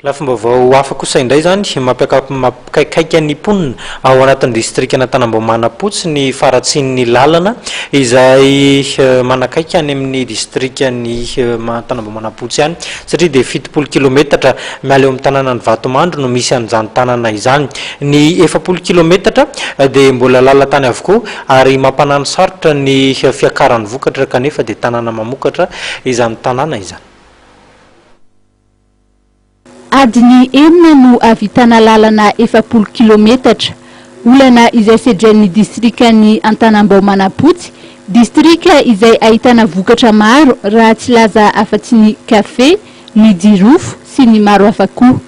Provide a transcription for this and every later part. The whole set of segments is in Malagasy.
Lafim-baovao hafa kosa indray izany, mampikaikaika ny mponina ao anatin'ny distrikan'Antanambao Manampotsy ny faharatsian'ny lalana izay manakaiky any amin'ny distrikan'i Antanambao Manampotsy any satria dia 70 kilometatra miala eo amin'ny tanànan'i Vatomandry no misy an'izany tanàna izany. Ny 40 kilometatra dia mbola lalan-tany avokoa ary mampanano sarotra ny fiakaran'ny vokatra kanefa dia tanàna mamokatra izany tanàna izany. Adiny enina no ahavitana lalana 40 kilometatra. Olana izay sedrain'ny distrikan'i Antanambao Manampotsy, distrika izay ahitana vokatra maro raha tsy laza afa-tsy ny kafe, ny jirofo sy ny maro hafa koa.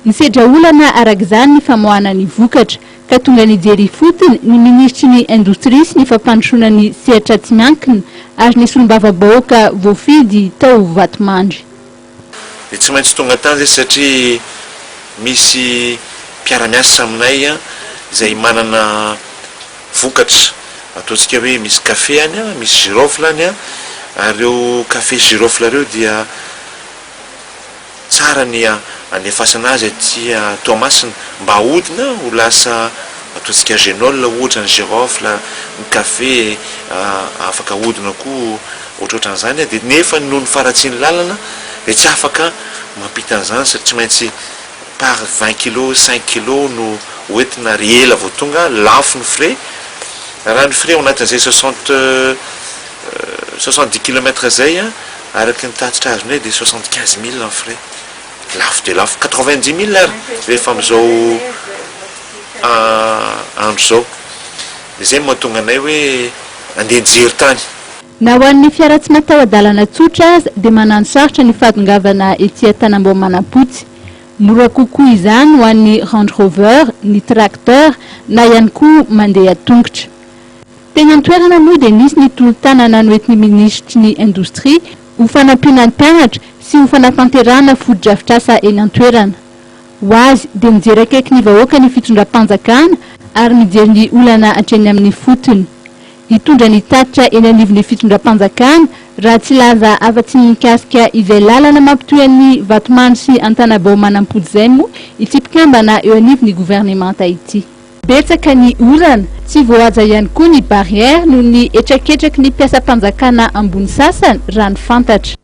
Misedra olana araka izany ny famoahana ny vokatra, ka tonga nijery ifotony ny minisitry ny Indostria sy ny fampandrosoana ny sehatra tsy miankina ary ny solombavambahoaka voafidy tao Vatomandry. Dia tsy maintsy tonga tany zay satria misy mpiara-miasa aminay izay manana vokatra, ataontsika hoe misy kafe any, misy girofle any, ary ireo kafe girofle ireo dia tsara ny andefasana azy aty Toamasina mba ahodina ho lasa ataontsika genol ohatra ny girofle, ny kafe afaka ahodina koa ohatrohatran'izany dia nefa noho ny faharatsian'ny lalana dia tsy afaka mampita an'izany satria tsy maintsy par 20 kilos, 5 kilos no hoentina ary ela vao tonga, lafo ny frais, raha ny frais ao anatin'izay soixante 70 kilomètres izay araka ny tatitra azonay dia 75 000 ny frais, lafo dia lafo, 90 000 ary rehefa amin'izao andro izao, dia izay no mahatonga anay hoe andeha hijery tany. Na ho an'ny fiara tsy mataho-dalana tsotra aza dia manano sarotra ny fahatongavana ety Antanambao Manampotsy. Mora kokoa izany ho an'ny Range Rover, ny tracteur na ihany koa mandeha tongotra. Teny an-toerana moa dia nisy ny tolo-tanana noentin'ny minisitry ny Indostria ho fanampiana ny mpianatra sy ho fanatanterahana fotodrafitrasa eny an-toerana. Ho azy dia mijery akaiky ny vahoaka ny fitondram-panjakana ary mijery ny olana hatreny amin'ny fotony. Hitondra ny tatitra eny anivon'ny fitondram-panjakana raha tsy hilaza afa-tsy ny mikasika izay lalana mampitohy an'i Vatomandry sy Antanabao Manampody izay moa ity mpikambana eo anivon'ny governemanta ity. Betsaka ny orana, tsy voahaja ihany koa ny barrière noho ny hetraketraky ny mpiasam-panjakana ambony sasany raha ny fantatra.